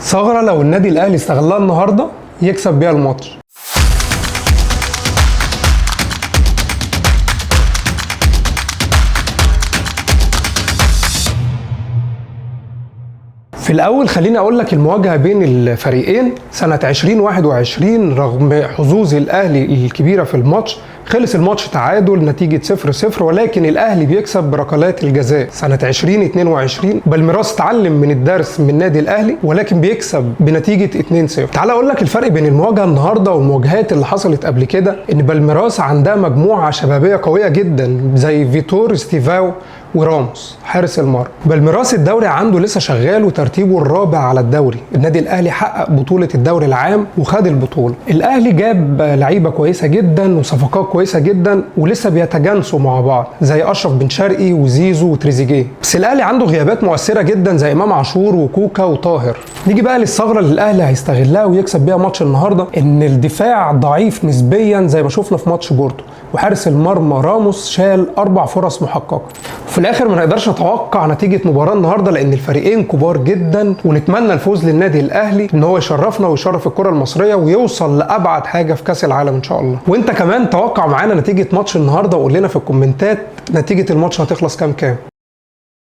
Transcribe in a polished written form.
ثغره لو النادي الاهلي استغلها النهارده يكسب بيها الماتش. في الاول خليني اقول لك المواجهة بين الفريقين سنة 2021، رغم حظوظ الاهلي الكبيرة في الماتش خلص الماتش تعادل نتيجة 0-0، ولكن الاهلي بيكسب بركلات الجزاء. سنة 2022 بالميراس اتعلم من الدرس من نادي الاهلي ولكن بيكسب بنتيجة 2-0. تعال اقول لك الفرق بين المواجهة النهارده والمواجهات اللي حصلت قبل كده، ان بالميراس عندها مجموعة شبابية قوية جدا زي فيتور ستيفاو وراموس حارس المرمى. بالميراس الدوري عنده لسه شغال وترتيبه الرابع على الدوري. النادي الاهلي حقق بطوله الدوري العام وخد البطولة. الاهلي جاب لعيبة كويسة جدا وصفقات كويسة جدا ولسه بيتجانسوا مع بعض زي اشرف بن شرقي وزيزو وتريزيجيه، بس الاهلي عنده غيابات مؤثرة جدا زي امام عاشور وكوكا وطاهر. نيجي بقى للثغره اللي الاهلي هيستغلها ويكسب بيها ماتش النهارده، ان الدفاع ضعيف نسبيا زي ما شفنا في ماتش بورتو، وحارس المرمى راموس شال 4 فرص محققة. في الاخر ما نقدرش نتوقع نتيجة مباراة النهارده لان الفريقين كبار جدا، ونتمنى الفوز للنادي الاهلي ان هو يشرفنا ويشرف الكره المصرية ويوصل لابعد حاجة في كاس العالم ان شاء الله. وانت كمان توقع معانا نتيجة ماتش النهارده وقول لنا في الكومنتات نتيجة الماتش هتخلص كام كام.